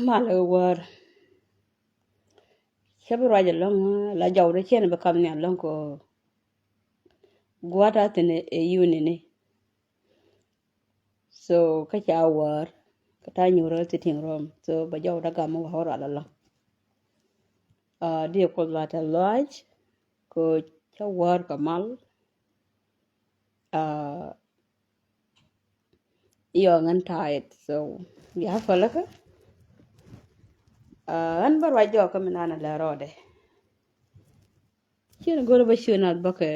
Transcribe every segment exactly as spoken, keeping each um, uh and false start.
Mal ɛ wäär. Cä bi ruac ɛlɔ̱ŋ la jɔw dee ciɛn bi kam nhial lɔ̱ŋ kɛ gua̱a̱t a thin ɛ yuni ni. So kä ca wäär kä ta nyuur ɛ thi̱ti̱ŋ rɔm. So bɛ jɔw dee gam mi wa̱a̱ wä rual ɛlɔ̱ŋ. Diɛ kuoth la tɛ lɔac kɛ cä wäär kɛ mal. Yɔ ŋän ta̱a̱ yɛt so bia päläkä. Ɣän bä ruac jɔɔkä mi nan a lɛ rɔɔdɛ. Cien go̱rä bä ciö nath bäkɛ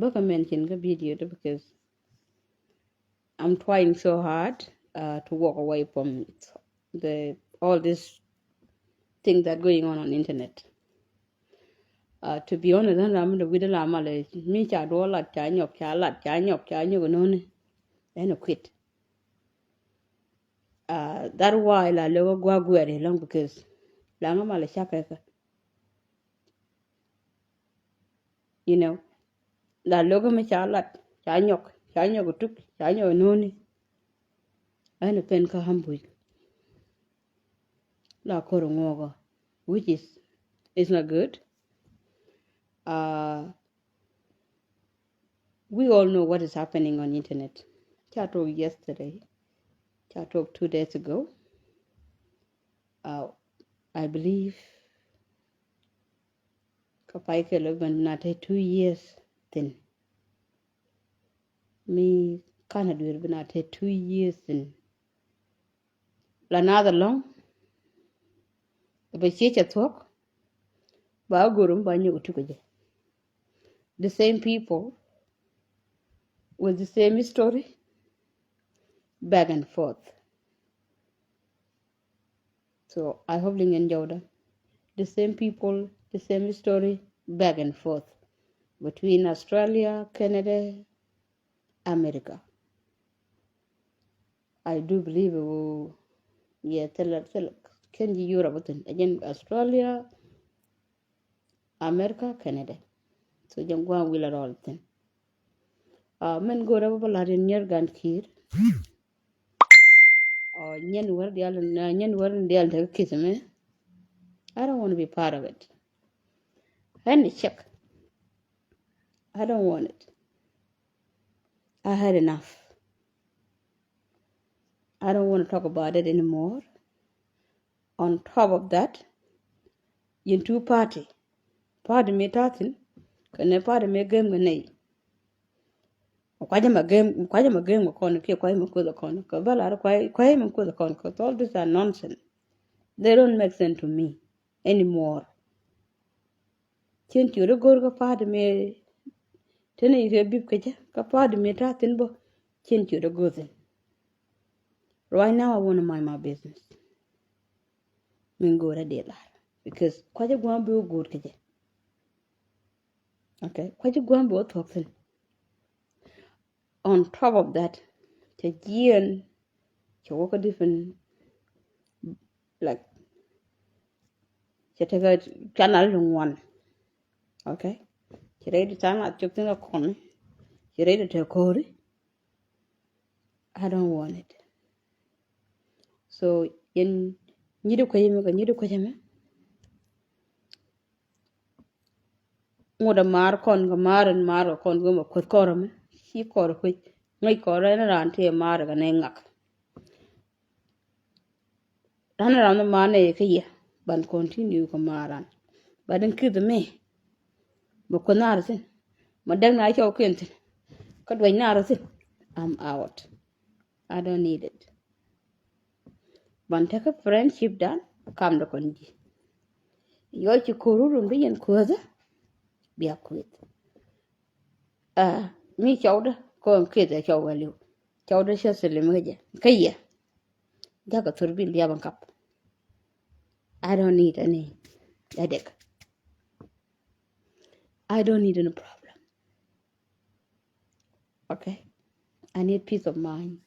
bäkɛ mention kä video dä because I'm trying so hard uh, to walk away from the all this thing that going on on internet. Uh, to be honest, ɣän ram mi dee wi̱dä la mal mi ca duɔ lat ca nyɔk ca lat ca nyɔk ca nyɔk noni. Ɛn a quit. Uh, that why la lokä gua guɛri long because la ŋa mal ca kɛkɛ. You know, la lokä mi ca lat ca nyɔk ca nyɔk tuk ca nyɔk noni. Ɛn a pen kä hambuc. La kor ŋuɔkɔ, which is is not good. Uh, we all know what is happening on internet. Ca talk yesterday. Ca talk two days ago. Uh, I believe kä pay kɛ lɔ ben na te two years thin. Mi kan a duer ben na te two years thin. La nath alɔŋ bɛ ciec a thuɔ̱k. Ba go̱r mi ba nyɔk tuk jɛ. The same people with the same history back and forth. So I hope liŋ in jɔwdä. The same people, the same history back and forth between Australia, Canada, America. I do believe wu yɛ thilɛ thilɛ kɛn ji̱ Europe thin. Again, Australia, America, Canada. So jɛn gua̱a̱ŋ wilɛ rɔɔl thin. Uh, min go̱rɛ bä bä lat in nyɛr gan ki̱i̱r. Uh, nyɛn wär dial, uh, nyɛn wär dial te ki̱th mɛ. I don't want to be part of it. Any check. I don't want it. I had enough. I don't want to talk about it anymore. On top of that, yɛn two party. Party mi ta̱thi̱n kɛnɛ party mi gem kɛ nɛy. Kuacä ma gem, kuacä ma gem kɛ kɔn kiɛ kuacä ma kueth kɛ kɔn kɛ bä lar kuacä ma kueth kɛ kɔn kɛ all these are nonsense. They don't make sense to me anymore. Cien ciöt i̱ go̱r kä party mi tenɛ yikɛ bip kɛ jɛ kä party mi ta̱thi̱n bä. Cien ciöt i̱ go̱r thi̱n. Right now I want to mind my business. Min go̱o̱rä dee lar because kuacä gua̱a̱m bi wä go̱o̱r kɛ jɛ. Okay, kuacä gua̱a̱m bi wä thuɔ̱k thi̱n. On top of that, cɛ jiɛn cɛ wä kä different, like, cɛ tekɛ canal ti ŋuan. Okay, cɛ rɛy ti tha̱a̱ŋ a cop thi̱n kä kɔn, cɛ rɛy ti te ko̱ri. I don't want it. So yɛn nyit kuecä mi kɛ nyit kuecä mi. Ŋut a maar kɔn kɛ maar in maar kɛ kɔn kɛ mɛ kueth kɔr mi ci kɔr kuec ŋäc kɔr in raan ti maar kɛ nɛ ŋak. Raan raan ma nɛ kɛ yɛ ban continue kɛ maar raan. But in kith mi mɛ kueth naar thin mɛ dɛk na cɔw ken thin kä duec naar thin. I'm out. I don't need it. Ban tekɛ friendship dan kam dɔ kɔn ji̱. Yɔ ci ko̱ru run bi yɛn kuäthä bia kueth. Ah, mi cɔwdä kɔn kieth ɛ cɔw wɛliw cɔwdä cɛ silim kä jɛ kä yɛ. Jakä thur bi liap in kap. I don't need any headache. I don't need any problem. Okay. I need peace of mind.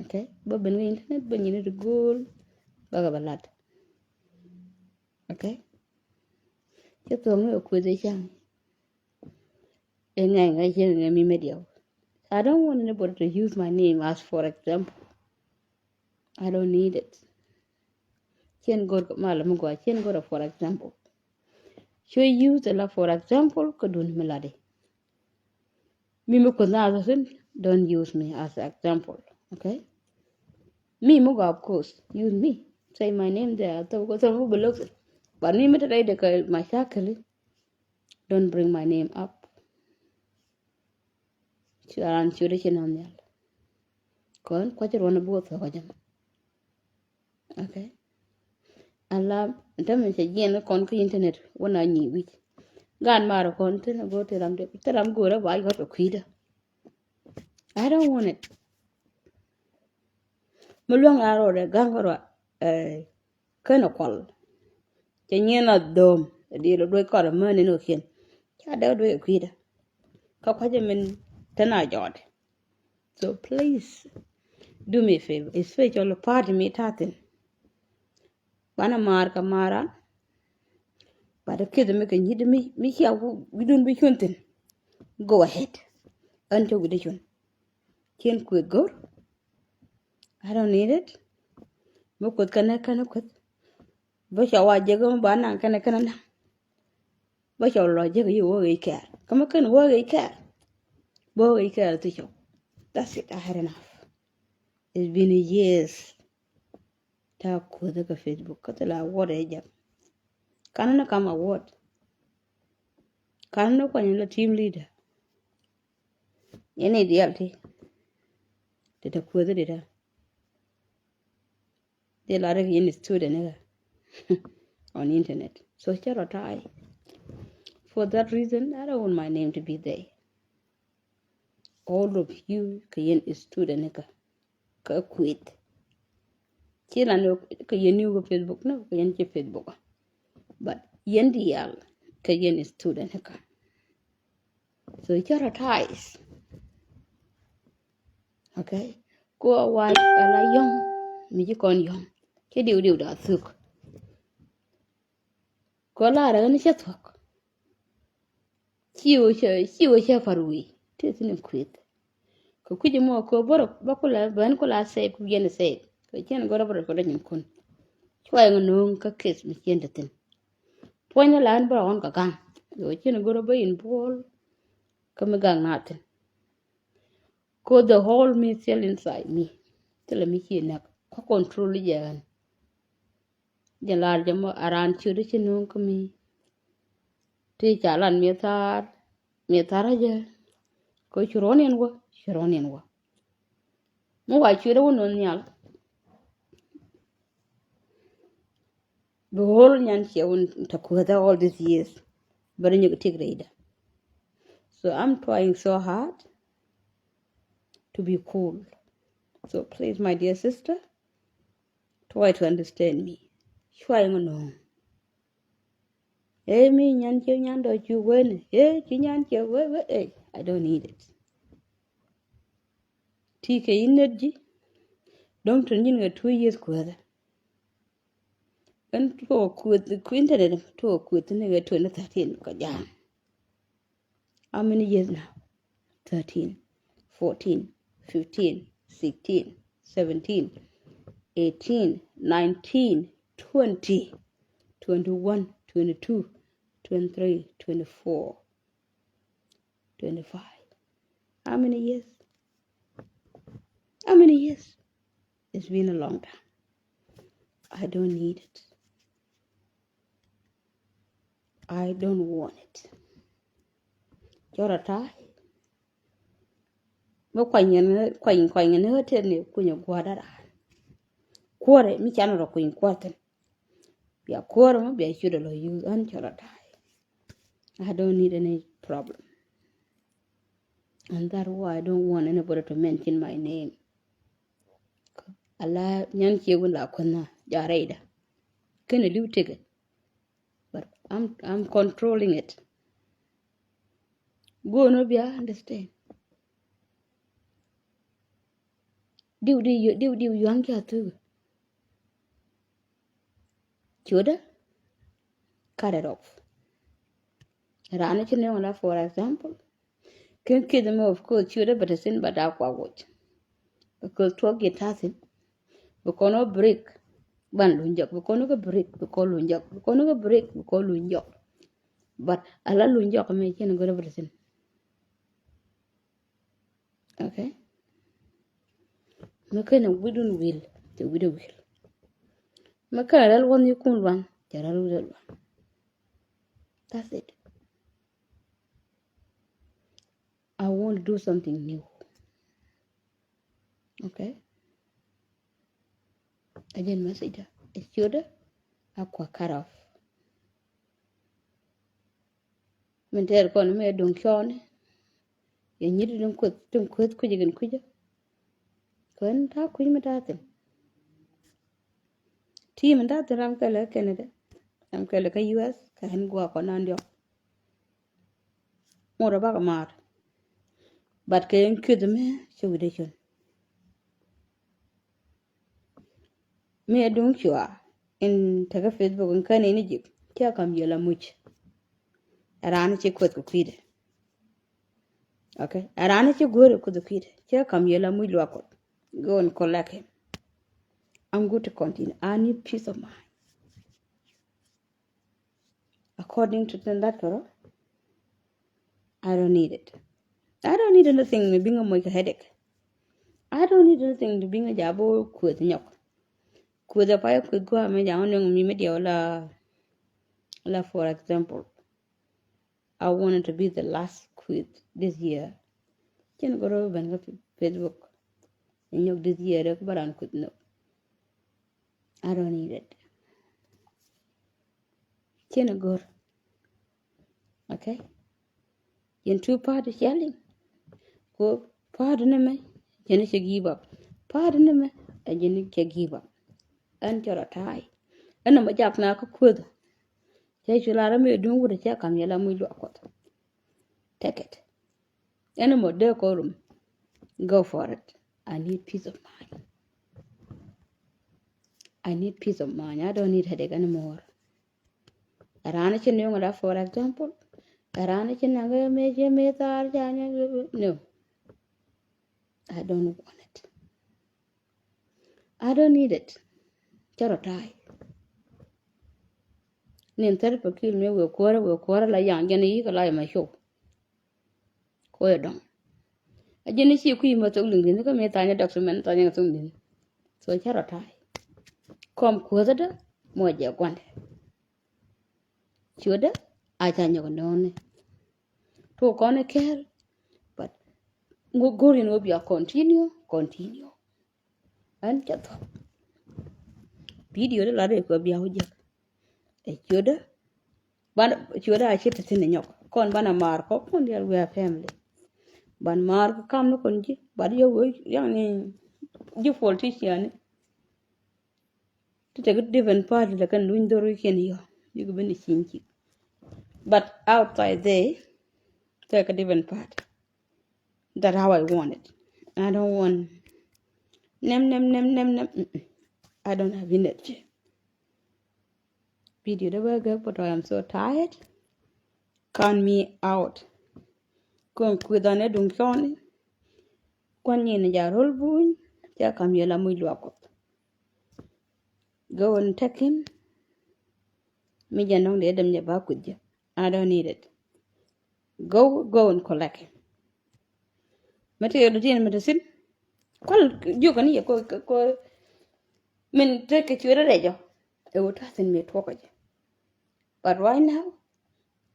Okay. Bä ben kä internet bä nyini ti go̱o̱l bä kɛ bä lat. Okay. Cä thuɔ̱ŋ ni ɛ kueth ɛ cäŋ. Ɛ ŋɛŋ ɛ cäŋ ɛ mi media. I don't want anybody to use my name as for example. I don't need it. Cien go̱r kɛ mal mi gɔaa, cien go̱r a for example. Cu use la for example kä duun mi ladi. Mi mi kuth na as a sin, don't use me as example, okay? Mi mi gɔaa, of course, use me. Say my name there, so, so mi bi look. But mi mi te rɛy de kɛ mashakili, don't bring my name up. Ci ran ci wede ci nɔn nhial. Kɔn kuac ruɔn a buk a thuɔk a jam. Okay. Ala, tämɛ cɛ jiɛn kɔn kä internet wä na nyi wi̱c. Gan mar kɔn thin a go̱r ti ram de, ti ram go̱r a ba yɔt a kui̱dä. I don't want it. Mi luäŋ a rɔ dɛ gaŋ kɛ rɔ, eh, känɛ kual. Cɛ nyiɛn a dhom, a diɛl a duec kɔr a män in wä kiɛn. Ca dee duec a kui̱dä. Kä kuac min thin a jɔt. So please, do me a favor, especially party mi ta̱thi̱n. Banɛ maar kɛ maaran. But a kiɛth mi kɛ nyi̱t mi, mi cia wi̱dun bi cun thi̱n. Go ahead. Ɣän cä wi̱dä cun. Cien kueth go̱r. I don't need it. Mi kueth kɛnɛ kɛnɛ kueth. Bä cɔ wa jek mi ba naŋ kɛnɛ kɛnɛ naŋ. Bä cɔ lɔ jek yi wä ɣɛy kɛɛr. Kä mi kɛn wä ɣɛy kɛɛr. Bä wä ɣɛy kɛɛr thi cɔw. That's it. I had enough. It's been years. Ta kuoth kä Facebook kä thil award ɛ jam. Kan ni kam award. Kan ni kuany la team leader. Yɛn idial ti. Ti ta kuoth ti ta. Di la rek yɛn student ni ka on internet. So cɛ rɔ ta̱a̱. For that reason, I don't want my name to be there. All of you kɛ yɛn student ni ka. Kä kueth. Ci lan kɛ yɛn niw kä Facebook, no, kɛ yɛn ci Facebook. But yɛn diaal kɛ yɛn student kä. So cä rɔ ties. Okay. Ko wa ala yɔŋ mi ci kɔn yɔŋ. Ci diw diw da thuk. Ko la rɛ ni cɛ thuɔk. Ciw cɛ, ciw cɛ par wi̱i̱ ti thi̱n kueth. Kɛ kui̱c mɔ kɛ bärɛ bä kula ben kula save ku yɛn save. Kɛ cɛn gɔrɔ bärɛ kɛ dɔ̱ny kun. Cuayɛ ŋa no̱o̱ŋ kä case mi cien te thi̱n. Puɔ̱ny ni la ɛn bärɛ ɣɔn kɛ gaŋ. Kɛ cɛn gɔrɔ bä in buɔl. Kä mi gaŋ na thi̱n. Ko the whole mi thil inside mi. Thilɛ mi ci näk. Kä control jɛ ɣän. Jɛ lar jɛ mɔ a raan ciöt ci nuŋ kä mi. Ti ca lan mi thar, mi thar jɛ. Ko ci ruɔn in wä, ci ruɔn in wä. Mi wa ciöt wä nuɔn nhial. Bi whole nyan ciɛ wun ta kuätha all these years. Bä ri nyök tik rɛydä. So I'm trying so hard to be cool. So please, my dear sister, try to understand me. Cuay ŋa nööŋ. Ëë mi nyan ciɛ nyan dɔ̱ cu wen. Ëë ci nyan ciɛ we we ëë. I don't need it. Ti kɛ energy. Dɔ̱ŋ tun nyin kɛ two years kuätha. Ɛn tuɔ kueth ku internet tuɔ kueth ni kɛ twenty thirteen kɛ ja̱a̱ŋ. How many years now? Thirteen, fourteen, fifteen, sixteen, seventeen, eighteen, nineteen, twenty, twenty-one, twenty-two, twenty-three, twenty-four, twenty-five. How many years? How many years? It's been a long time. I don't need it. I don't want it. Cɔr a ta̱a̱. Mi kuany, kuany, kuany ni ɣä tɛt ni kuny a gua̱a̱r a raan. Kuɔrɛ mi can rɔ kuny kuɔr thin. Bia kuɔrɛ mi bia ciöt a lɔ yuth ɣän cɔr a ta̱a̱. I don't need any problem. And that's why I don't want anybody to mention my name. Ala nyan ciɛ wun la kuänh na ja rɛydä. Kɛn a li̱w tikɛ. But I'm, I'm controlling it. Go̱o̱n wä bia understand. Diw diw diw diw yua̱ŋ ca thuk. Ciötdä. Cut it off. Raan ci nööŋ la, for example. Ken kieth mɛ, of course, ciötdä bɛ te thin, bɛ da̱a̱ kua woc. Because tuɔk ji̱ ta̱thi̱n. Bɛ kɔn ɔ break. Ban luny jɔk, bi kɔn kä break, bi kɔn luny jɔk, bi kɔn kä break, bi kɔn luny jɔk. But ala luny jɔk mɛ cin good everything. Okay. Mɛ kɛn a wi̱dun wil, cɛ wi̱dɛ wil. Mɛ kɛn a rɛl wä ni kun luaŋ, cɛ rɛl wi̱dɛ luaŋ. That's it. I want to do something new. Okay. Ɛ jɛn message ɛ ciötdä a kua cut off. Min tɛɛr kɔn mi ɛ duŋ cɔɔni. Yɛ nyit tin kueth, tin kueth kui̱c ɛ kɛn kui̱cä. Kɔn ta̱a̱ kui̱c mi ta̱a̱ thin. Ti mi ta̱a̱ thin ram kɛlɛ Canada. Ram kɛlɛ kä U S kɛ ɣän gua̱a̱ kɔn an diɔk. Ŋot a bakɛ maar. But kɛ in cueth mi cɛ wi̱dɛ cun. Mi ɛ duŋ cua in tekɛ Facebook in kän in jik cɛ kam yel a muc. Ɛ raan ci kueth kɛ kui̱dɛ. Okay. Ɛ raan ci guer kɛ kueth kɛ kui̱dɛ cɛ kam yel a muc luak kuɔth. Go and collect him. I'm good to continue. I need peace of mind. According to tin that kärɔ, I don't need it. I don't need anything mi biŋä moc kɛ headache. I don't need anything mi biŋä jabo kueth nyɔk. Kueth a pay kueth gua mi jabo nöŋ mi mi diɛw la, la for example, I wanted to be the last kueth this year. Cin goro ben kä Facebook. Nyɔk this year rek baran kueth nok. I don't need it. Cin a gor. Okay. Yɛn two party cɛ liŋ. Ko party ni mɛ, yɛn cɛ give up. Party ni mɛ, ɛ yɛn cɛ give up. Ɛn cɛ rɔ ta̱a̱. Ɛn nɔmɔ jak na kä kueth. Cɛ cu lar mi duŋ wut cɛ kam yɛ la muc luak kuɔth. Take it. Ɛn mɔ dee kɔrum. Go for it. I need peace of mind. I need peace of mind. I don't need headache anymore. Ɛ raan ci nuŋ la, for example, ɛ raan ci naŋ kä mëë ci mëë thaar ca nyɛ. No. I don't want it. I don't need it. Cä rɔ ta̱a̱. Nin thäri pa kil mi wëë kuäärä, wëë kuäärä la yaŋ jɛn i̱ kɛ la yɛ ma show. Ko yɛ dɔŋ. A jɛn i̱ ci kui̱ ma thok liŋ di̱n kä mi tha̱a̱ny a dɔk ci mɛn tha̱a̱ny a thok liŋ di̱n. So cä rɔ ta̱a̱. Kɔm kuäthädä mɔ jɛ gua̱ndɛ. Ciötdä a ca nyɔk nööni. Tuɔk kɔn ɛ kɛɛl. But ŋu go̱r in wä bia continue, continue. Ɛn cɛ thɔk. Video di lat ɛ kua bia wä jek. Ɛ ciötdä. Ban ciötdä a ci te thin ɛ nyɔk. Kɔn banɛ maar kɔ kɔn dial, we are family. Ban maar kɔ kam ni kɔn ji̱. Ban yɔ wee yaŋ ni ji̱ politician ni. Ti tekɛ different party lɛ kɛn luny dhor wi̱i̱ kiɛn yɔ. Bikɛ ben i̱ ciny cik. But outside there, tekɛ different party. That how I want it. I don't want nem, nem, nem, nem, nem. Mm-mm. I don't have energy. Video dee bä gäk, but I am so tired. Count me out. Kɔn kui̱dhan ɛ duŋ cɔɔni. Kuan nyin ja ro̱l buny. Ca kam yɛ la muc luak kuɔth. Go and take him. Mi jɛ nɔŋ dee dem jɛ ba kuth jɛ. I don't need it. Go, go and collect him. Mi te yɛ lutin mi te sin. Kual jiök ni yɛ ko, ko, ko. Min te kɛ cuɛ rɛ jɔ. Ɛ wä ta̱thin mi tuɔk jɛ. But right now,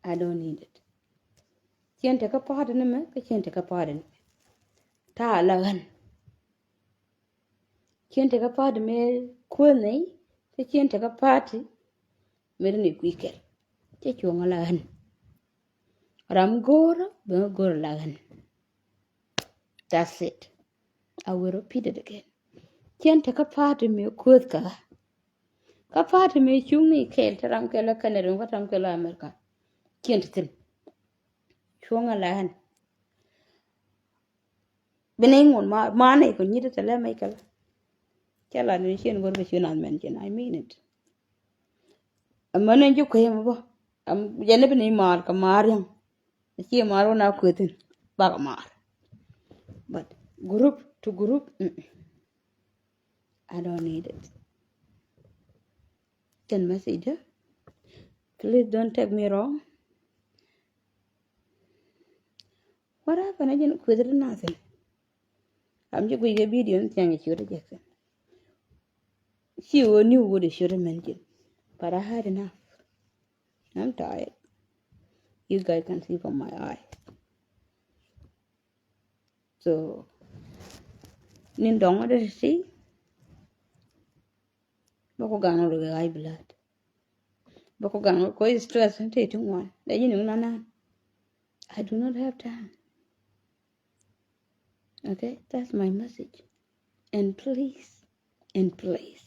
I don't need it. Cien te kä party ni mɛ, kä cien te kä party ni mɛ. Ta̱a̱ la ɣän. Cien te kä party mëë kuäär nɛy, cä cien te kä party mëë ri ni kui̱ kɛl. Cä cuɔ̱ŋ ala ɣän. Ram go̱o̱rä, ben go̱o̱rä la ɣän. That's it. I will repeat it again. Cien te kä party mëë kuäär kä ɣä. Kä party mëë cuŋ ni kɛl, te ram kɛl la Canada, kä ram kɛl la America. Cien te thin. Cuɔ̱ŋ ala ɣän. Bi ni ŋun ma, ma ni kɔ nyit te lɛ mɛ kɛl. Cɛ la ni cien go̱r kɛ cien an mɛn cien. I mean it. Ɛmɛ ni ji̱ kueem bä. Am jɛn ni bi ni maar kɛ maar yɛŋ. Cie maar wä na kuethin. Bak maar. But group to group, mm-mm. I don't need it. Jɛn message dä. Please don't take me wrong. What happened? I didn't quit nothing. I'm just going to video and thing shoot Jackson. She knew what the shoot mentioned. But I had enough. I'm tired. You guys can see from my eye. So, nin dɔŋ ɔ dee ti. Bä ku gaŋ rɔ kɛ high blood. Bä ku gaŋ rɔ kɛ stress ti ti ŋuan. Dee ji̱ ni ŋuan nan. I do not have time. Okay, that's my message. And please, and please,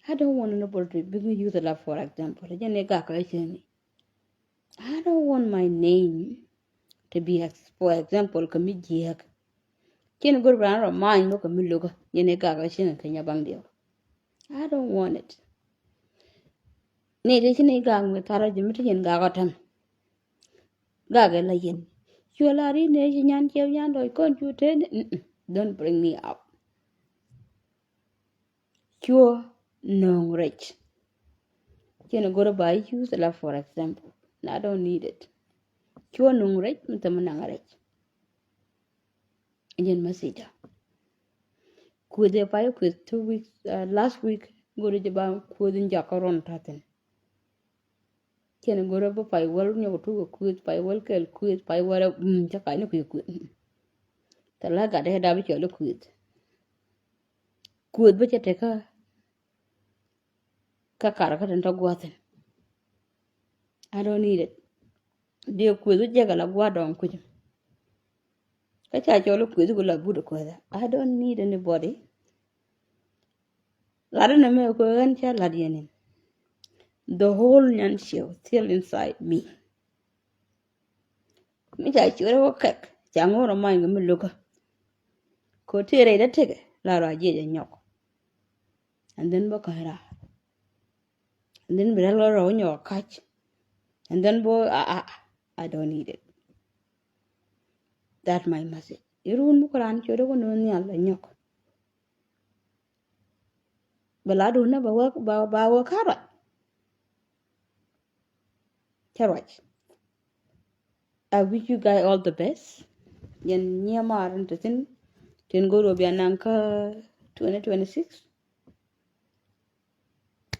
I don't want nobody to bring me use a love, for example. Jɛn ni gak ɛ cɛ ni. I don't want my name to be ex-, for example, kɛ mi jiääk. Cin go̱r bi raan rɔ ma̱a̱ny lo̱k kɛ mi lo̱kä. Jɛn ni gak ɛ cɛ ni kɛ nya baŋ diɛw. I don't want it. Ni ti ci ni gak mi tharä ji̱ mi ti jɛn gak ɔ tɛm. Gak ɛ la yɛn. Cuɛ la ri ni ci nyan ciɛ nyan dɔc kɔn cu te ni. Mm-mm. Don't bring me up. Cuɔ nuŋ rɛc. Cin go̱r ba use la, for example. I don't need it. Cuɔ nuŋ rɛc mi thɛm naŋ rɛc. Jɛn message dä. Kueth ɛ pay kueth two weeks, uh, last week go̱r jɛ ba kueth in jakä rɔn ta̱thin. Cin go̱r bä pay wäl nyɔk tuk kueth, pay wäl kɛl kueth, pay wäl, mm, cä kany ni kueth kueth. Thilɛ gat dee dap cɔl kueth. Kueth bä cɛ tekä. Kä kar kä tin tɔ gua̱thin. I don't need it. Diɛ kueth wä jɛk ala gua̱ dɔŋ kucä. Kä ca cɔl kueth ku la but kueth. I don't need anybody. Lat ni mɛ kɛ ɣän ca lat yɛn in. The whole nyan ciɛ still inside me. Mi ca ciɛ wä kɛk ca ŋo̱r a ma̱ny kɛ mi lokä. Kɛ ti rɛy dee tekɛ la rɔ a jiɛc a nyɔk. And then bä käny raar. And then bi rɛl rɔ nyɔk a kac. And then bä, I, I, I don't need it. That my message. Irun mi ku raan ciöt wä ni nhial a nyɔk. Bɛ la dun na ba wä, ba, ba wä ka ruac. Cä ruac. I wish you guys all the best. Yɛn nyiɛ maar in te thin. Tin go̱r wä bia naŋ kä twenty twenty-six.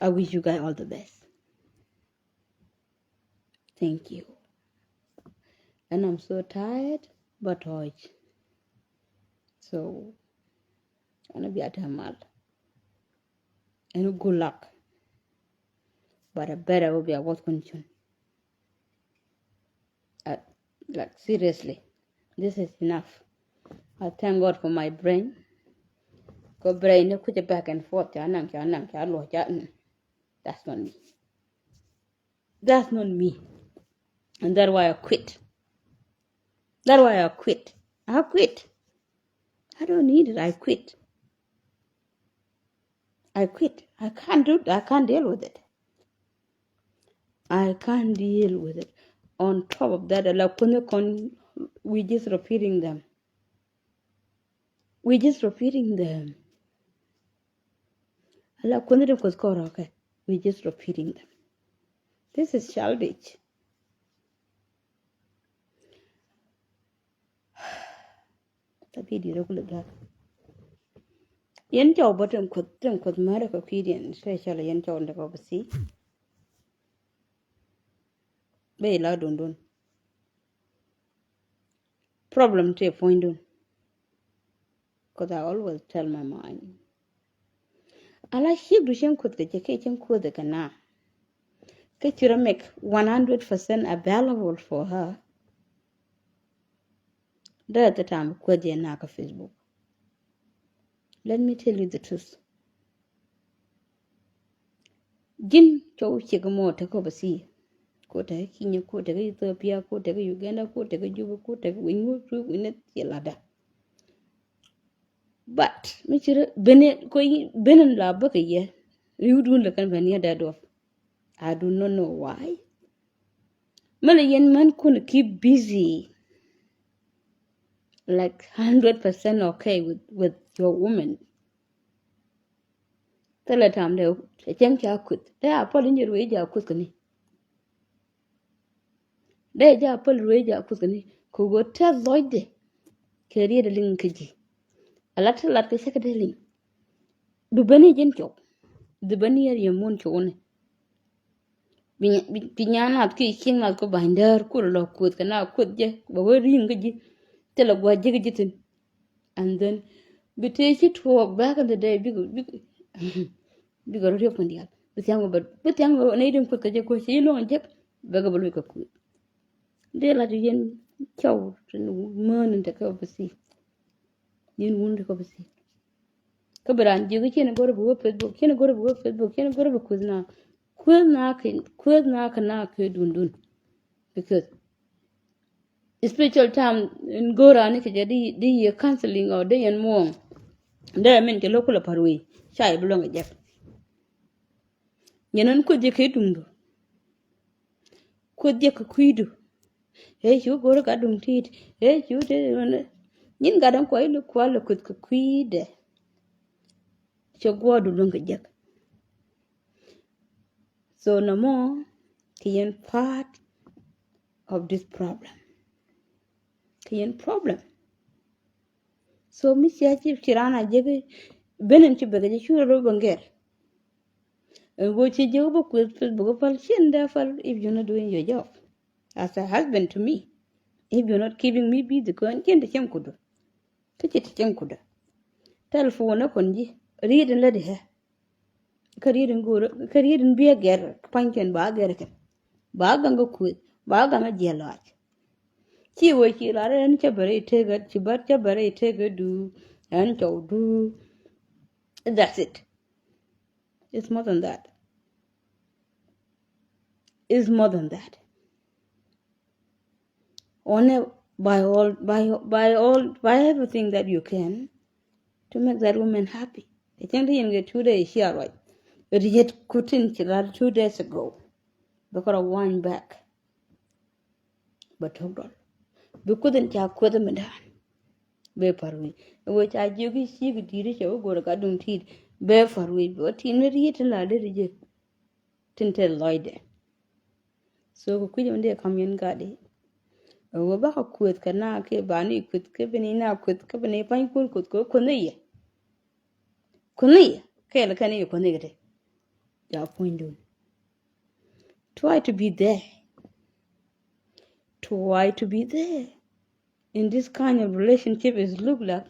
I wish you guys all the best. Thank you. And I'm so tired, but watch. So, ana bia te mal. And good luck. But I better will be a work on you. Uh, like, seriously, this is enough. I thank God for my brain. Kɛ brain ni kucɛ back and forth, ca naŋ, ca naŋ, ca luɔ, ca, mm. That's not me. That's not me. And that's why I quit. That's why I quit. I quit. I don't need it. I quit. I quit. I can't do, I can't deal with it. I can't deal with it. On top of that, ala kuänh kɔn, we just repeating them. We just repeating them. Ala kuänh ti kuäth kɔrɔ kɛ. We just repeating them. This is childish. Tapi di rɛ kulɛ gat. Yɛn cɔw bä tin kuth, tin kuth märɛ kɛ kui̱diɛn, especially yɛn cɔw ni kɛ overseas. Bɛ ila dundun. Problem ti puɔ̱nydun. 'Cause I always tell my mind. Ala ciek du cieŋ kuoth kɛ cɛ kɛ cieŋ kuoth kɛ na. Kɛ ci rɔ make one hundred percent available for her. Dee the time kuoth jɛ na kɛ Facebook. Let me tell you the truth. Ji̱n cɔw ciek mɔ tekɛ overseas. Ko tekɛ Kenya, ko tekɛ Ethiopia, ko tekɛ Uganda, ko tekɛ Juba, ko tekɛ wi̱ny ŋuut, wi̱ny ni ci ladda. But mi ci rɛ bene ko bene la bäkɛ yɛ. Riwdun lɛ kɛn bene yɛ dee duɔp. I do not know why. Mɛ lɛ yɛn män kun keep busy. Like hundred percent okay with, with your woman. Thilɛ tam dee cɛ cäŋ ca kuth dee a päl in jɛ ruëë jɛ a kuth kä ni. Dee jɛ a päl ruëë jɛ a kuth kä ni kɛ ɣöö tɛth lɔcdɛ. Kɛ riet a liŋ kä ji̱ a lat ti lat kɛ cä kɛ dee liŋ. Bi bäni ji̱n cɔw. Bi bäni yɛr yɛ mun cɔwni. Bi nya- bi- bi nyan nath ki cieŋ nath kɔ ba̱ny däär kul lɔ kuoth kɛ na kuoth jɛ bɛ wee ri̱i̱ŋ kä ji̱. Thilɛ gua̱c ji̱ kä ji̱ thi̱n. And then bi tëë ci tuɔɔk back in the day bikɛ bikɛ bikɛ rɔ riop kɛn diaal bi thiaŋ bɛ bi thiaŋ bɛ nɛy din kuoth kɛ jɛ kuoth ci luɔ̱ŋ jek. Bɛ kɛ bɛ luc kɛ kuoth. Dee lat yɛn cɔw tin mään in tekɛ overseas. Yɛn wun tekɛ overseas. Kä bi raan jiök i̱ ciɛn i̱ go̱rɛ bi wä Facebook, ciɛn i̱ go̱rɛ bi wä Facebook, ciɛn i̱ go̱rɛ bi kueth na. Kueth na kɛ kueth na kɛ na kɛ dundun. Because special time in go̱o̱r raan i̱ kɛ jɛ di di yɛ counseling or di yɛn muɔ̱ɔ̱ŋ. Dee min kɛ lo̱k kulɛ pa̱r wei ca yɛ bi luäŋ kɛ jɛk. Nyɛn ɣän kueth jɛ kɛ duŋdu. Kueth jɛ kɛ kui̱du. Ëë cu go̱r gat duŋ ti̱i̱t ëë cu te. Nyin gat ɛn kuay li kual li kueth kɛ kui̱dɛ. Cɛ guɔ̱ɔ̱du luäŋ kɛ jek. So nɔmɔ kɛ yɛn part of this problem. Kɛ yɛn problem. So mi cia ci ci raan a jek ben in ci bekɛ jɛ cu rɔ ben gɛr. Ɛn ɣöö ci jiök bä kueth Facebook päl cin dee päl if you not doing your job as a husband to me. If you not keeping me busy kɔn cin te cieŋ kudu. Kä ci te cieŋ kudu. Telephone ɛ kɔn ji̱ riet in lät i̱ hɛ. Kä riet in go̱o̱r kä riet in biɛ gɛr pa̱ny kɛn ba gɛr kɛn ba gaŋ kä kueth ba gaŋ kä jiɛl lɔac. Ci wee ci lar ɛn cä bɛ rɛy tëëkä ci bä cä bɛ rɛy tëëkä du ɛn cɔw du. That's it. It's more than that. It's more than that. Only by all by by all by everything that you can to make that woman happy. I think the young two days here right. It yet couldn't kill her two days ago. Because of one back. Bɛ tuɔk dɔl bi kuoth in ca kueth mi da̱a̱n. Bɛ pa̱r wi̱i̱ ɛ wee ca jiök i̱ ciek i̱ di̱i̱t i̱ cɛ wä go̱r ɛ gat duŋ ti̱i̱t. Bɛ pa̱r wi̱i̱ bɛ wä ti̱i̱t mi riet tin la dee ri jɛ. Tin te lɔcdɛ. So kɛ kui̱c ɛmɛ dee ka̱m yɛn gat i̱ ɛ wee bakɛ kueth kɛ na kiɛ ba ni kueth kɛ bi ni na kueth kɛ bi ni pa̱ny kun kueth kɛ kueth ni yɛ. Kueth ni yɛ kɛɛl kɛn i̱ kueth ni kɛ te. Ja puɔ̱nydun. Try to be there. Try to be there. In this kind of relationship is look like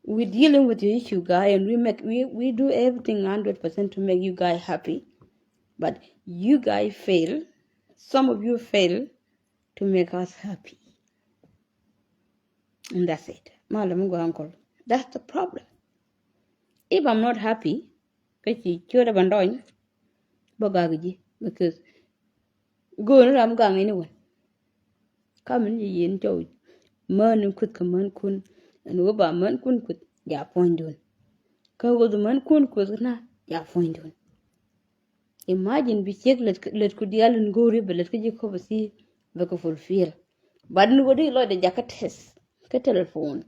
we dealing with your issue, guy, and we make we, we do everything hundred percent to make you guy happy. But you guy fail. Some of you fail to make us happy. And that's it. Malɛ mi gɔaa uncle. That's the problem. If I'm not happy, kä ci ciötdä bä ndɔny bä gak ji̱ because go̱o̱n ram gak ini wän. Ka min ji̱ yin cɔw män in kuth kä män kun ɛn wä ba män kun kuth ja puɔ̱nydun. Kä wä män kun kuth na ja puɔ̱nydun. Imagine bi ciek lät lät ku dial in go̱o̱ri bɛ lät kä ji̱ kɔp si bɛ kɛ fulfill. But in wä di lɔcdɛ jakä test kä telephone.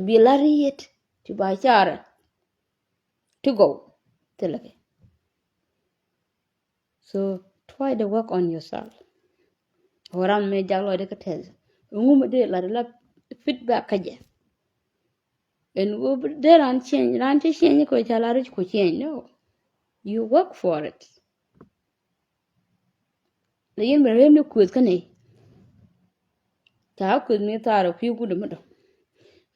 Bi la riet ti ba carɛ ti gɔw thilɛ kɛ. So try the work on yourself. Wä ram mɛ jak lɔcdɛ kä tɛth. Ŋu mɛ dee lat la feedback kä jɛ. Ɛn wä dee ran change ran ti change kɔ ca la rich kɔ change no. You work for it. Lɛ yin bɛ rem ni kueth kä ni. Ca kueth mi thaar ɔ kui̱ gudɛ mi dɔ.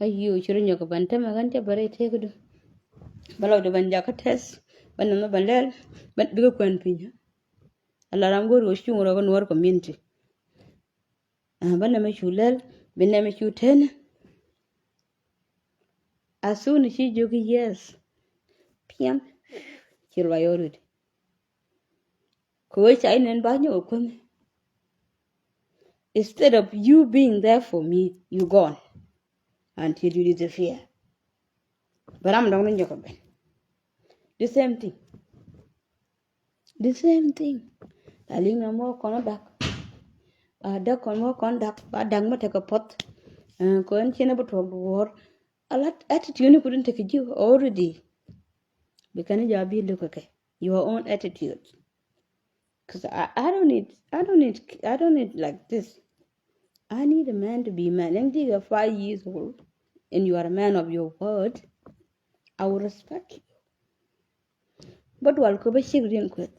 A yiu ci rɔ nyɔk ban tämɛ ɣän cɛ bɛ rɛy tëëk du. Bä lɔcdɛ ban jakä tɛth bä nɛmɛ ban lɛl bikɛ kuɛn piny. Ala ram go̱o̱r ɣöö cuŋ rɔ kä Nuɔr community. Bä nɛmɛ cu lɛl bi nɛmɛ cu teni. As soon as ci jiök i̱ yes. Piɛm ci ruac already. Kɛ wee ca inɛn ba nyɔk ɛ kuänh. Instead of you being there for me, you gone until you disappear. Bɛ ram dɔŋ ni nyɔk ɛ ben. The same thing. The same thing. La liŋ na mɔ kɔn dak. Ba dak kɔn mɔ kɔn dak ba dak mɔ tekɛ puɔth. Kɔn cin a bi tuɔk duɔɔr. A la attitude ni kudin tekɛ ji̱ already. Bi kɛn jɛ a bi look kɛ your own attitude. Cause I, I don't need, I don't need, I don't need like this. I need a man to be man. Ɛn dikɛ five years old and you are a man of your word, I will respect you. But wal kɛ bä cik riɛn kueth,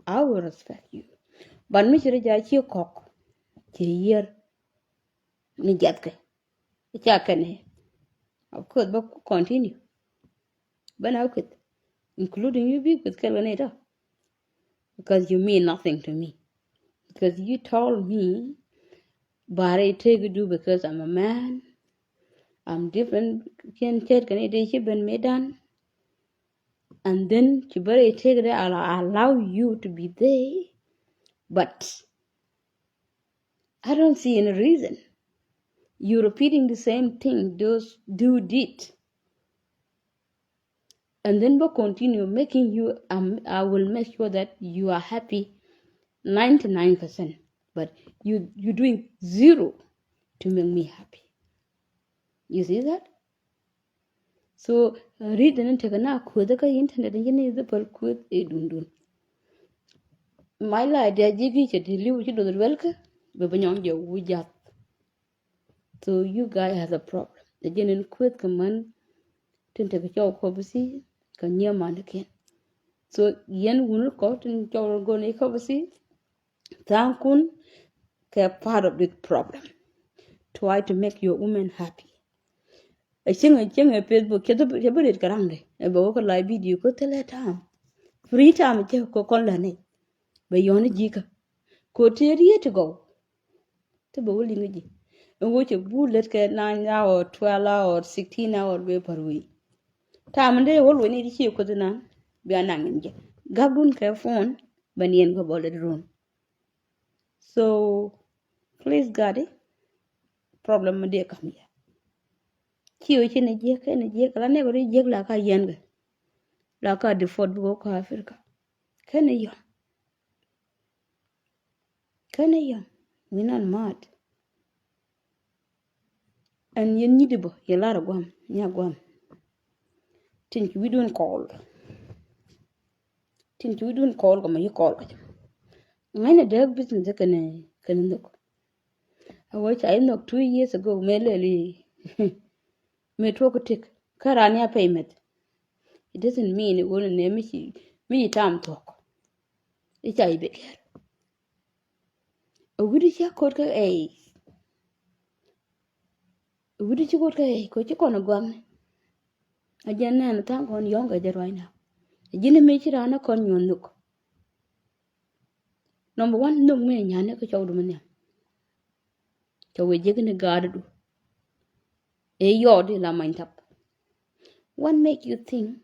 I will respect you. But mi ci ri ja ci kɔk ci yier ni jiath kɛ. Ca kɛn ɛ. Of course, but continue. But now quit, including you, be quit kɛl kɛ ni tɔ. Because you mean nothing to me. Because you told me, but I take you because I'm a man. I'm different. Can check any day she been me done. And then you better take it. I'll allow you to be there. But I don't see any reason. You're repeating the same thing those dude did. And then will continue making you, um, I will make sure that you are happy ninety-nine percent. But you, you're doing zero to make me happy. You see that? So, uh, read ni tekɛ na kueth kä internet ni ni dhipal kueth ɛ dundun. My life dia ji̱ gi̱ cɛ ti li̱w ci doth duel kä bɛ bɛ nyɔŋ jɛ wu jath. So you guys have a problem. Ɛ jɛn in kueth kɛ män tin tekɛ cɔw kɔp si kɛ nyiɛ man kiɛn. So yɛn wun kɔ tin cɔw gon i kɔp si. Tha̱a̱ŋkun kɛ part of this problem. Try to make your woman happy. Ɛ cieŋ ɛ cieŋ ɛ Facebook cɛ bä ret kɛ raŋdɛ ɛ bɛ wä kɛ live video kä thilɛ time. Free time cɛ kɛ kɔn lɛ ni bɛ yɔn ji̱ kä. Kɛ tëë riet ti gɔw ti bɛ wä liŋ ji̱. Ɛ wä cɛ bu lät kɛ nine hour, twelve hour, sixteen hour bɛ per week. Time dee wä luɔ̱c ni ti ci kuoth nan bia naŋ in jɛ gak dun kɛ phone bɛ niɛn kɛ bɔ lät run. So please God, eh, problem mi diɛ kam yɛ. Ci wä ci ni jiɛk kɛ ni jiɛk la nɛk wä ri jiɛk la ka yɛn kɛ la ka default bi wä ka Africa. Kɛ ni yɔm. Kɛ ni yɔm. We not mad. Ɛn yɛn nyit bä yɛ lar guam nya guam. Tin ci wi̱dun kɔɔl. Tin ci wi̱dun kɔɔl kɛ ma yi kɔɔl kɛ. Ŋäcnɛ dee business kɛn kɛn nhök. A wee ca yi nhök two years ago mëë lɛli mëë tuɔk kä tik kä ran ya payment. It doesn't mean it won't nɛ mi ci mi ci tam thuɔk. I̱ ca yi bɛ diɛɛr. A wi̱di ci a kot kä ɛy. A wi̱di ci kot kä ɛy ko ci kɔn a guaŋni. A jɛn nɛn tha̱a̱ŋ kɔn yɔ̱ŋ kɛ jɛ ruacna. A ji̱n mi ci raan a kɔn nyuɔn nhök. Number one, nhök mi a nyani kä cɔwdu mi nhiam. Cɛ wee jek ni gaatdu. Ëë yɔɔdi la many tap. What make you think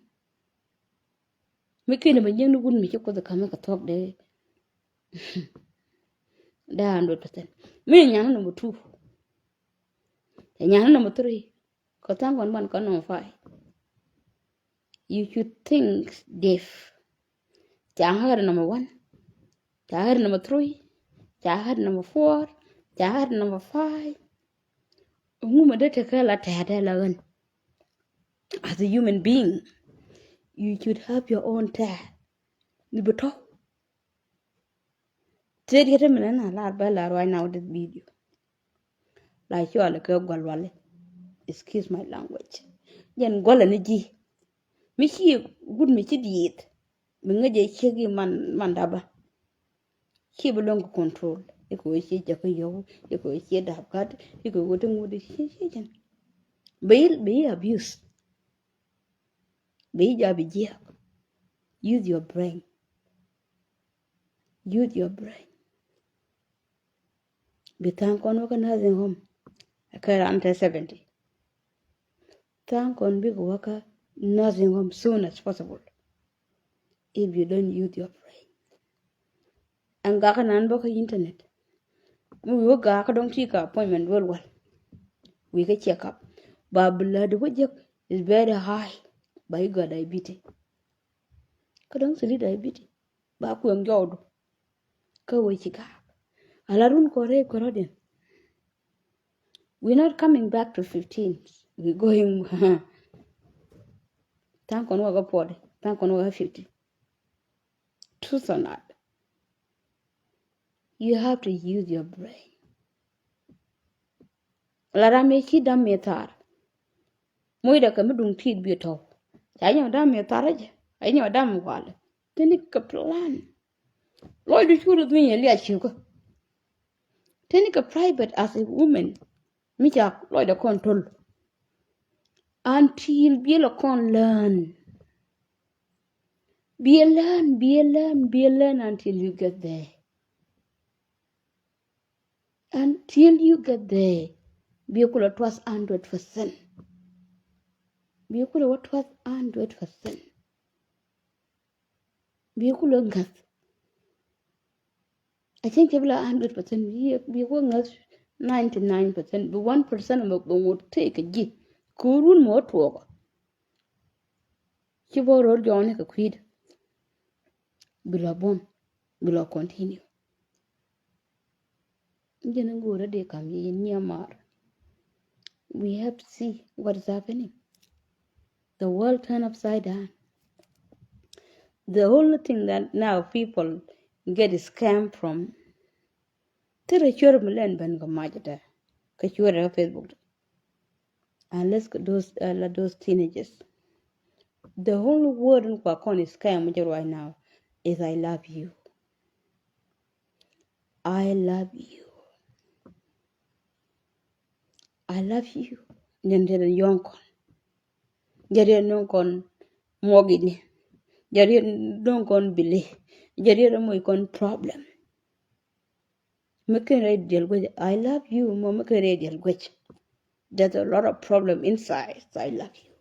mi keni bɛ nyiŋ ni wut mi ci kuoth ka̱m kɛ thuɔ̱k dee dee hundred percent. Mi nyani number two. Cɛ nyani number three. Kɛ tha̱a̱ŋ kɔn ban kɔn number five. You should think deep. Ca ɣär number one. Ca ɣär number three. Ca ɣär number four. Ca ɣär number five. Ŋu mɛ dee tekɛ la tɛ̈tɛ la ɣän. As a human being, you should have your own tɛ̈t. Ni bi tɔ̱. Tëë diet mi nɛn a lar bä lar right now this video. La cual kɛ gual wali. Excuse my language. Jɛn gual ni ji̱. Mi ci wut mi ci diet. Mi ŋäc jɛ ciek i̱ man man daba. Ci bi luäŋ kɛ control. Ikɛ wee ci jakä yɔw. Ikɛ wee ci dap kat. Ikɛ wee ti ŋut i̱ ci ci jɛn. Bi bi abuse. Bi jabi jiɛk. Use your brain. Use your brain. Bi tha̱a̱ŋ kɔn wä kä nursing home. Ɛ kɛ ran te seventy. Tha̱a̱ŋ kɔn bikɛ wä kä nursing home soon as possible. If you don't use your brain. Ɛn gakä nan bä kä internet. Mi wi̱i̱ wä gakä dɔ̱ŋ ti kä appointment duel wal. Wi̱i̱ kä check up. Ba blood wä jek is very high. Ba i̱ gɔaa diabetes. Kä dɔ̱ŋ thili diabetes. Ba kueŋ jɔwdu. Kä wee ci gaak. Ala run kɔrɛ kɔrɔdiɛn. We not coming back to fifteen. We going. Tha̱a̱ŋ kɔn wä kä forty, tha̱a̱ŋ kɔn wä kä fifty. Truth or not, you have to use your brain. La ram yɛ ci dam mi thar. Moc dɛ kɛ mi duŋ tit bi tɔw. Ca nyɛ dam mi thar jɛ. A nyɛ dam mi walɛ. Tini kɛ plan. Lɔcdu cu rɔ dhuny yɛ liac ciökä. Tini kɛ private as a woman. Mi ca lɔcdɛ kɔn to̱l. Until biɛ lɛ kɔn learn. Biɛ learn, biɛ learn, biɛ learn until you get there. Until you get there, biɛ kulɛ trust hundred percent. Biɛ kulɛ wä trust hundred percent. Biɛ kulɛ ŋäth. A cieŋ cɛ bi la hundred percent, biɛ kulɛ ŋäth ninety nine percent. Bi one percent mɛ bɛ ŋot tëë kɛ ji̱. Ko̱run mɛ wä tuɔɔkɔ. Ci bä rot jɔɔni kɛ kui̱dɛ. Bi la buɔ̱m, bi la continue. Jɛn in go̱o̱rä dee kam yɛ in Myanmar. We have to see what is happening. The world turn upside down. The only thing that now people get scam from, thirɛ cuɛr mi lɛn ben kɛ mac dɛ, kɛ cuɛr kɛ Facebook dɛ. Unless kɛ those, uh, la those teenagers. The only word in kua kɔn is scam jɛ right now is I love you. I love you. I love you. Jɛn jɛn yɔŋ kɔn. Jɛn jɛn nɔŋ kɔn muɔgini. Jɛn jɛn nɔŋ kɔn bili. Jɛn jɛn moc kɔn problem. Mi ken rɛy diɛl guec, I love you, mɔ mi ken rɛy diɛl guec. There's a lot of problem inside, I love you.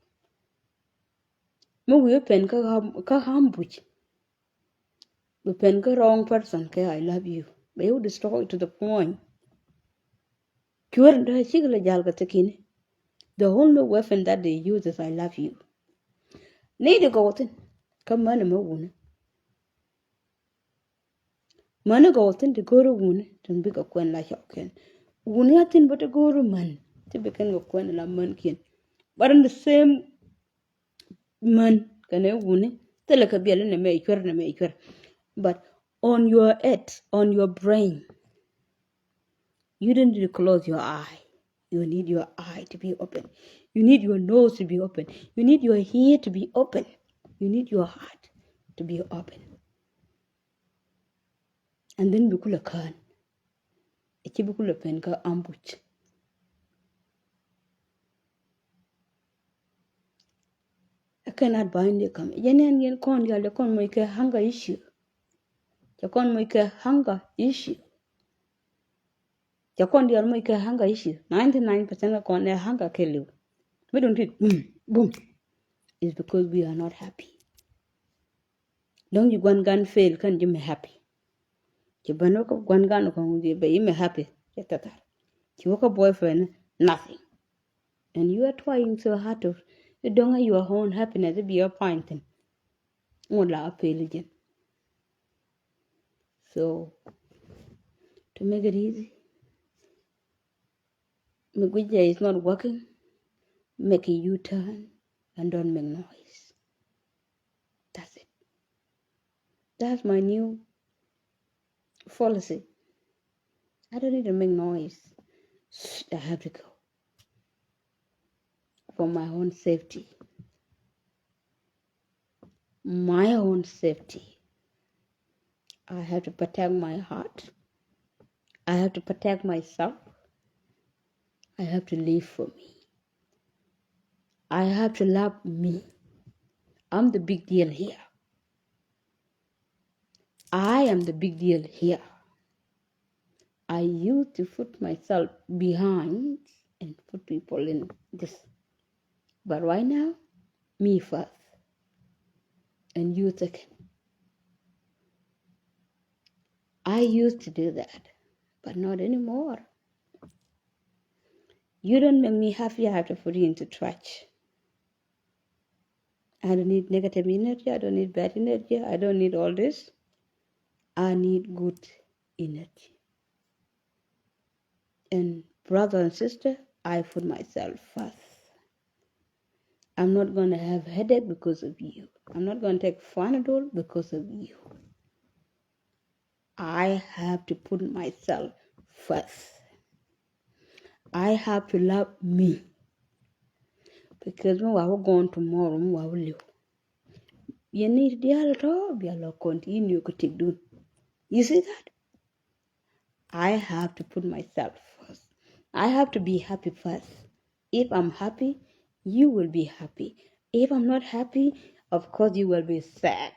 Mi wi̱i̱ pɛn kä ham, kä ambush. Bi pɛn kä wrong person kɛ I love you. Bɛ yɛ wä destroy to the point. Cuɛr in dee cikɛ lɛ jal kɛ thi̱kini. The only weapon that they use is I love you. Ni di gɔw thin kä män mɛ wuni. Mäni gɔw thin ti go̱o̱ri wuni tin bikɛ kuɛn la cɔk kɛn. Wuni a thin bä ti go̱o̱ri män ti bi kɛn kɛ kuɛn la män kiɛn. But in the same män kɛnɛ wuni thilɛ kɛ biɛl inɛ mɛ cuɛr inɛ mɛ cuɛr. But on your head, on your brain, you don't need to close your eye. You need your eye to be open. You need your nose to be open. You need your ear to be open. You need your heart to be open. And then bi kulɛ kään. Ɛ ci bi kulɛ pɛn kä ambush. Ɛ kɛn advice ni kam. Jɛ nɛn yɛn kɔn dial jɛ kɔn moc kɛ hunger issue. Jɛ kɔn moc kɛ hunger issue. Jɛ kɔn dial moc kɛ hunger issue. Ninety nine percent kɛ kɔn ɛ hunger kɛ liw. Mi dun tit bum bum. It's because we are not happy. Dɔ̱ŋ ji̱ gua̱n gan fail kän ji̱ mi happy. Ci ben wä kä gua̱n gan kɔŋ ji̱ bɛ ji̱ mi happy. Cɛ tɛthar. Ci wä kä boyfriend nothing. And you are trying so hard to, you don't have your own happiness, be a fine thing. Ŋut la a fail ji̱n. So to make it easy, mi guic jɛ is not working, make a U-turn and don't make noise. That's it. That's my new policy. I don't need to make noise. I have to go for my own safety. My own safety. I have to protect my heart. I have to protect myself. I have to live for me. I have to love me. I'm the big deal here. I am the big deal here. I used to put myself behind and put people in this. But right now, me first and you second. I used to do that, but not anymore. You don't make me happy, I have to put you into trash. I don't need negative energy, I don't need bad energy, I don't need all this. I need good energy. And brother and sister, I put myself first. I'm not gonna have headache because of you. I'm not gonna take Panadol because of you. I have to put myself first. I have to love me. Because mi wa wä gone tomorrow, mi wa wä liw. Yɛn ni diaal tɔ bia lɔ continue kɛ tik dun. You see that? I have to put myself first. I have to be happy first. If I'm happy, you will be happy. If I'm not happy, of course you will be sad.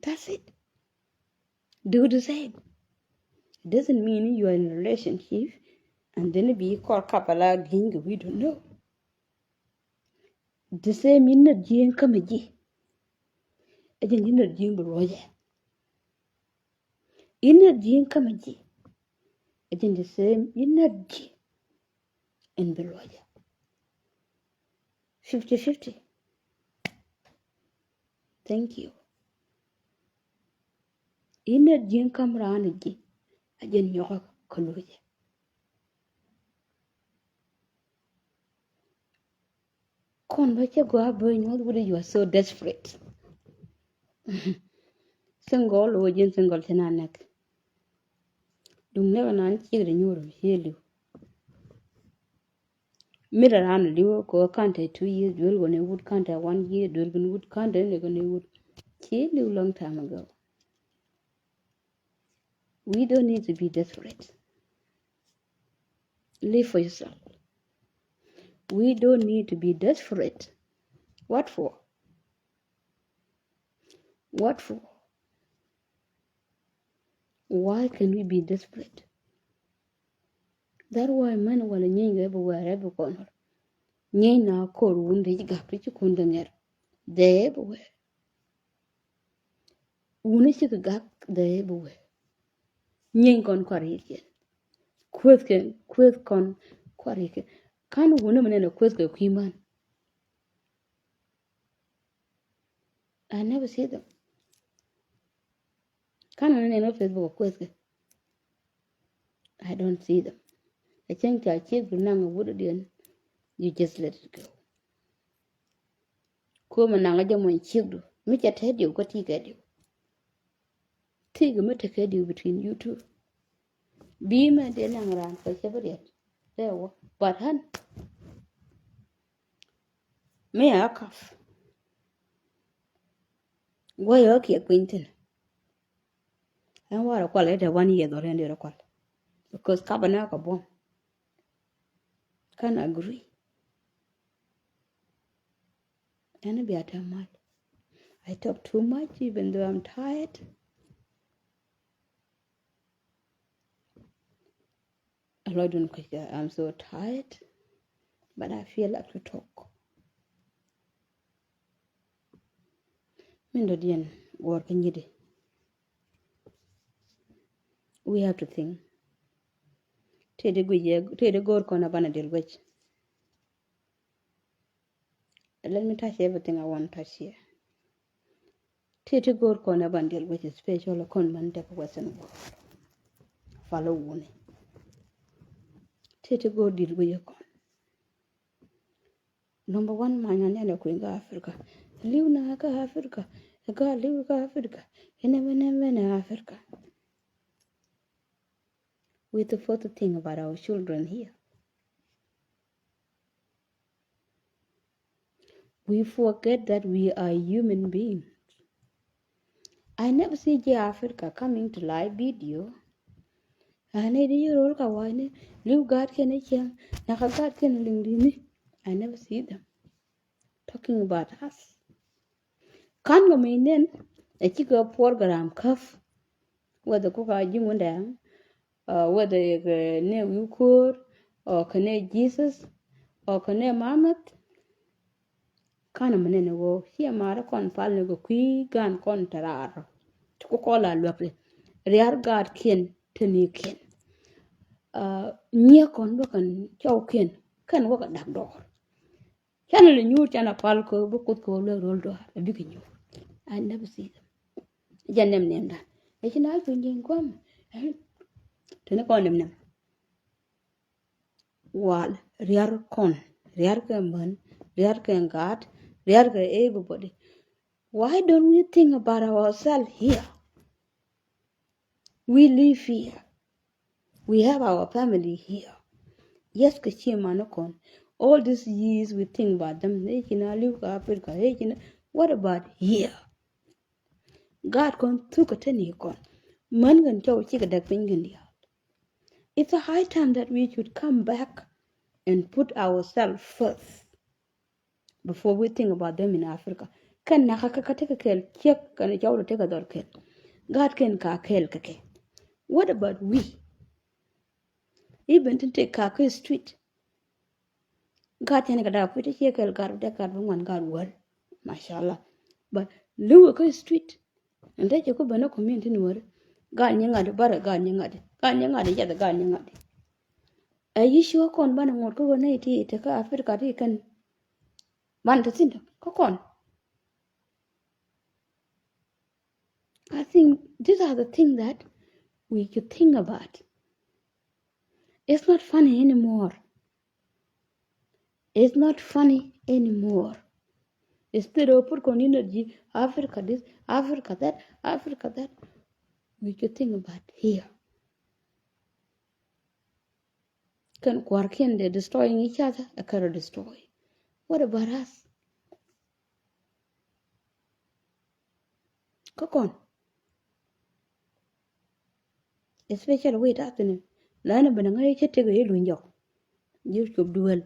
That's it. Do the same. It doesn't mean you are in a relationship and then bi kɔr couple a gi̱n kɛ wi̱i̱ don't know. The same in nɛt ji̱ in kämɛ ji̱. Ɛ jɛn ji̱ nɛt ji̱ in bi luɔcɛ. In nɛt ji̱ in kämɛ ji̱. Ɛ jɛn the same in nɛt ji̱ in bi luɔcɛ. Fifty fifty. Thank you. In nɛt ji̱ in käm raan ji̱. Ɛ jɛn nyɔkɛ kɛ luɔcɛ. Kɔn bä cɛ gɔaa bä nyuɔth wut, you are so desperate. Single wä ji̱n single ci na nɛk. Duŋ nɛk nan ciek di nyuur mi cie liw. Mi da ran liw ko kante two years duel ko ne wut kante one year duel ko ne wut kante ne ko ne wut. Cie liw long time ago. We don't need to be desperate. Live for yourself. We don't need to be desperate. What for? What for? Why can we be desperate? That why män walɛ nyieeny kɛ everywhere, every corner. Nyieeny na kor wun de ji̱ gak ti ci kun de ŋɛr. They everywhere. Wuni cikɛ gak, they everywhere. Nyieeny kɔn kuarikiɛn. Kueth kɛ, kueth kɔn kuarikiɛn. Kan wuni mi nɛn a kueth kɛ kui̱ män. I never see them. Kan wuni nɛn a Facebook a kueth kɛ. I don't see them. A cäŋ ca ciek du naŋ a wut a diɛn. You just let it go. Kuomɛ naŋ a jɛ mɔny ciek du mi cɛ te diw kä ti kɛ diw. Ti kɛ mi te kɛ diw between you two. Bi mɛ dee naŋ raan kɛ cɛ bi diɛn. Dee wä but han. Mi a kaf. Wä yɛ kiɛ kuiny thin. Ɛn warɛ kual ɛ dee wan yɛ dhɔr ɛn dee rɛ kual. Because kap ɛn a kɛ buɔm. Can't agree. Ɛn bia tɛm mal. I talk too much even though I'm tired. A lot don't quick. I'm so tired, but I feel like to talk. Min dɔ diɛn guɔr kä nyidi. We have to think. Tëë di guic yɛ, tëë di go̱o̱r kɔn a banɛ dil guic. Let me touch everything I want to touch here. Tëë ti go̱o̱r kɔn a banɛ dil guic, especially kɔn man dek Western world. Falo wuni. Tëë ti go̱o̱r dil guic kɔn. Number one, manyɔ ni ɛn ɛ kui̱ kä Africa. Li̱w na kä Africa. Ɛ kä li̱w kä Africa. Ɛn ɛ mɛn ɛ mɛn ɛ Africa. We supposed to think about our children here. We forget that we are human beings. I never see ji̱ Africa coming to live video. Ani di yɛ rol ka wa̱i̱ni li̱w gaat kɛn i̱ cäŋ naka gaat kɛn liŋ li̱ni. I never see them talking about us. Kan kɛ mi nɛn ɛ cikɛ program käp. Whether kuk a ji̱ ŋundɛ, uh, whether kɛ nɛ wi̱i̱ ko̱o̱r, or kɛ nɛ Jesus, or kɛ nɛ Muhammad. Kan mi nɛn ɛ ɣöö ciɛ ma̱a̱ri kɔn pal ni kɛ kui̱ gan kɔn te raar. Ti ku kɔn la luäk ti riar gaatkiɛn te nikiɛn. Uh, nyiɛ kɔn bä kɛn cɔwkiɛn kɛn wä kɛ dak dɔɔr. Canɛ lɛ nyuur canɛ pal kɛ bi Kuoth kɛ wä luek rol dɔaar a bikɛ nyuur. I never see them. Jɛ nɛm nɛmdan ɛ ci na cuny ji̱ guam. Teni kɔn nɛm nɛm wal riar kɔn riar kɛ män, riar kɛ gaat, riar kɛ everybody. Why don't we think about ourselves here? We live here. We have our family here. Yes, kɛ ci man kɔn. All these years we think about them. Hey, ci na liu ka Africa. Hey, ci na. What about here? Gaat kɔn thuk kɛ te ni kɔn. Män kɛn cɔw ci kɛ dɛk piny kɛn diaal. It's a high time that we should come back and put ourselves first before we think about them in Africa. Kɛn naka kä kä tekɛ kɛɛl ciek kɛn cɔw lɔ tekɛ dhɔr kɛɛl. Gaat kɛn ka kɛɛl kɛ kɛ. What about we? Even tin tek ka kä street. Gaat cɛn kɛ daa kui̱ ti ciek kɛɛl gaat bi dee gaat bi ŋuan gaat wäl. Mashallah. But liu kä street. Ɛn te ci ku ben ɛ community ni wär. Gaat nyi ŋa̱t barɛ gaat nyi ŋa̱t. Gaat nyi ŋa̱t yɛth gaat nyi ŋa̱t. Ɛ yi ciö kɔn banɛ ŋot kä wä nɛy ti tekä Africa ti kɛn. Ban te thin kä kɔn. I think these are the things that we should think about. It's not funny anymore. It's not funny anymore. Instead of put on energy, Africa this, Africa that, Africa that, we should think about here. Kɛn kuarkiɛn, they destroying each other, a kɛra destroy. What about us? Kä kɔn, especially wet a thin la ni ben ŋäc cä tek i̱ luny jɔk. Ji̱ cop duel.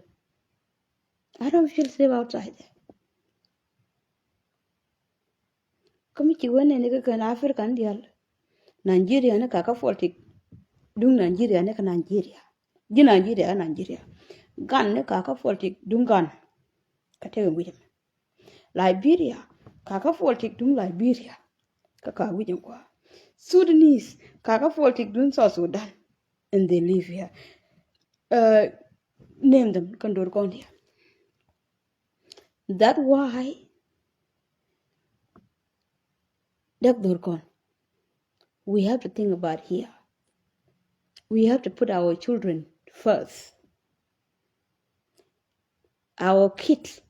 I don't feel safe outside there. Kä mi ci wen ni kɛ kɛn Africa ni dial. Nigeria ni ka kä politic. Duŋ Nigeria ni kä Nigeria. Ji̱ Nigeria kä Nigeria. Gan ni ka kä politic duŋ gan. Kä tek in wi̱cɛ mɛ. Liberia, kakä politic duŋ Liberia. Kä ka wi̱c in kua. Sudanese, kakä politic duŋ South Sudan. And they live here. Uh, name them, kɛn dor kɔn here. That why dek dor kɔn. We have to think about here. We have to put our children first. Our kids,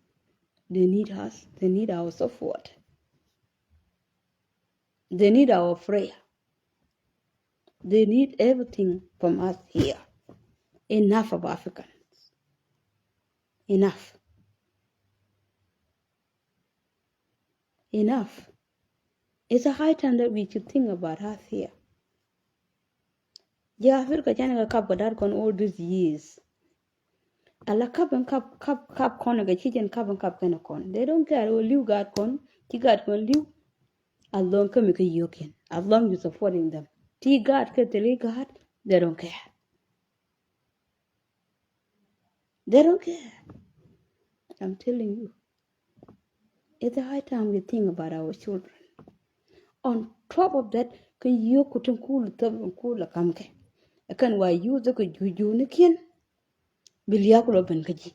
they need us. They need our support. They need our prayer. They need everything from us here. Enough of Africans. Enough. Enough. It's a high time that we should think about us here. Ji̱ Africa canɛ kɛ kap kɛ da̱r kɔn all these years. Ala kap in kap, kap, kap kɔn kɛ ci jɛn kap in kap kɛn kɔn. They don't care wä li̱w gaat kɔn, ci gaat kɔn li̱w. As long kä mi kä yio̱kiɛn. As long you supporting them. Ti gaat kɛ thili gaat, they don't care. They don't care. I'm telling you. It's a high time we think about our children. On top of that, kä yio̱k ku tin kul thop in kul a kam kɛ. Ɛ kɛn wa youth kɛ juju ni kiɛn. Bi liak ku lɔ ben kä ji̱.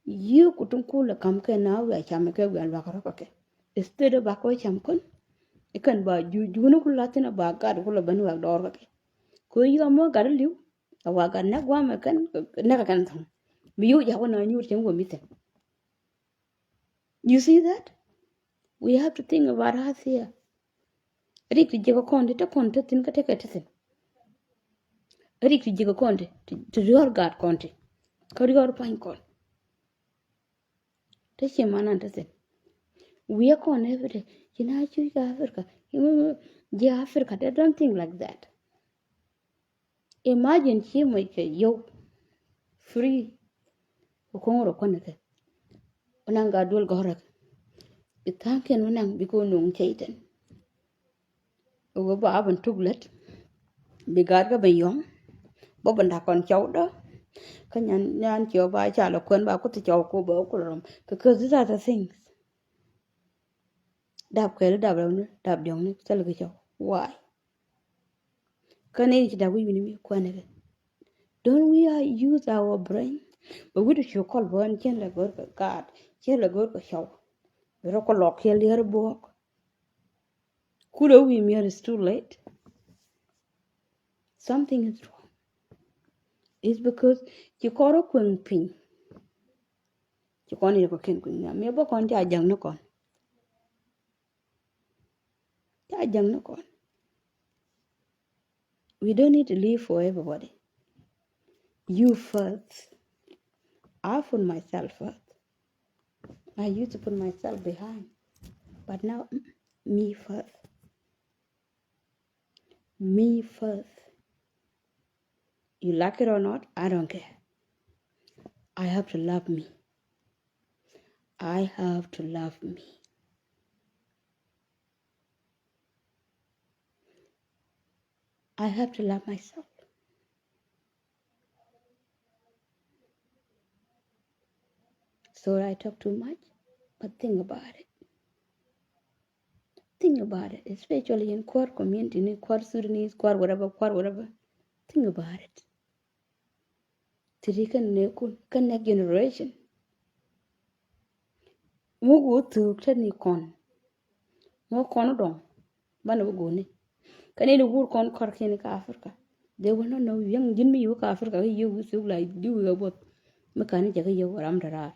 Yio̱k ku tin kul a kam kɛ na wiaa cam kɛ wiaa luak rɔ kɛ. Instead of ba kɔ cam kɔn. Ɛ kɛn ba juju ni ku la thin a ba gat ku lɔ ben wiaa dɔɔr kɛ. Kɛ yio̱k mɔ gat liw. A wa gat nɛ guam ɛ kɛn nɛ kɛ kɛn thɔŋ. Bi yio̱k jak wä na nyuur cɛŋ wä mi thin. You see that? We have to think about us here. Rik ti jikä kɔn ti te kɔn te thin kä te kɛ te thin. Rik ti jikä kɔn ti ti riɔr gat kɔn ti kä riɔr pany kɔn. Te ci manan te thin. Wiɛ kɔn every day. Ci na cu jikä Africa. Jiɛ Africa, they don't think like that. Imagine ci moc kɛ yio̱w free. Kɛ ko̱ŋ rɔ kuänikɛ. Wä naŋ gat duel gɔ̱rä kɛ. Bi tha̱a̱ŋkiɛn wä naŋ bi kɛ wä nuŋ cɛy tɛn. Wä ba ben tuk lät. Bi gat kɛ ben yɔ̱ŋ. Bä ben da̱k kɔn cɔwdä. Kä nyan nyan ci wä ba ca lɛ kuɛn ba kuth cɔw ko ba wä kul rɔm. Because these are the things. Dap kɛɛli dap rɛwni dap diɔ̱ŋni thil kɛ cɔw. Why? Kä ni ci dap wi̱i̱ wi̱ni mi kuɛn kɛ. Don't we are use our brain? Bɛ wi̱i̱ ti cu kɔl bä ɛn cien lɛ go̱r kɛ gaat, cien lɛ go̱r kɛ cɔw. Bɛ rɔ kɔ lɔk kiɛ liɛr buɔk. Kulɛ wi̱i̱ miɛr is too late. Something is wrong. It's because ci kɔn rɔ kueŋ piny. Ci kɔn yɛ kɔ ken kueŋ nhiam. Mi bä kɔn ca jäŋ ni kɔn. Ca jäŋ ni kɔn. We don't need to live for everybody. You first. I put myself first. I used to put myself behind. But now, mm, me first. Me first. You like it or not, I don't care. I have to love me. I have to love me. I have to love myself. Sorry I talk too much, but think about it. Think about it, especially in kuäär community ni, kuäär Sudanese, kuäär whatever, kuäär whatever. Think about it. Ti di kä nɛɛkun, kä next generation. Ŋu gu thuk te ni kɔn. Ŋu kɔn dɔŋ. Banɛ bi guni. Kä ni di wur kɔn kɔr kini kä Africa. They will not know. Yäŋ ji̱n mi yuk kä Africa kä yuk wi̱i̱ thuk la di wi̱i̱ kä buɔth. Mi kani jɛ kä yuk ram te raar.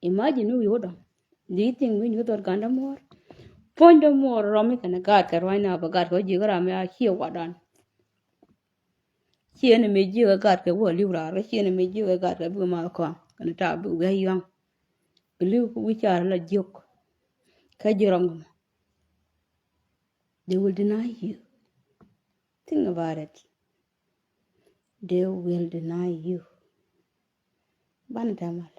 Imagine mi wi̱i̱ wä dɔŋ. Do you think wi̱i̱ nyuth ɔt gandä muɔr? Puɔ̱nydä muɔr rɔmi kɛnɛ gaat kɛ rua̱ny na bä gaat kɛ wä ji̱ kä ram ya ciɛ wadan. Ciɛ ni mi ji̱ kɛ gaat kɛ wä li̱w raar, kä ciɛ ni mi ji̱ kɛ gaat kɛ bikɛ ma kɔaŋ kɛnɛ ta̱a̱ bikɛ wi̱i̱ yuaŋ. Bi li̱w wi̱i̱ car la jiök. Kä ji̱ rɔm gumɔ. They will deny you. Think about it. They will deny you. Banɛ tɛmal.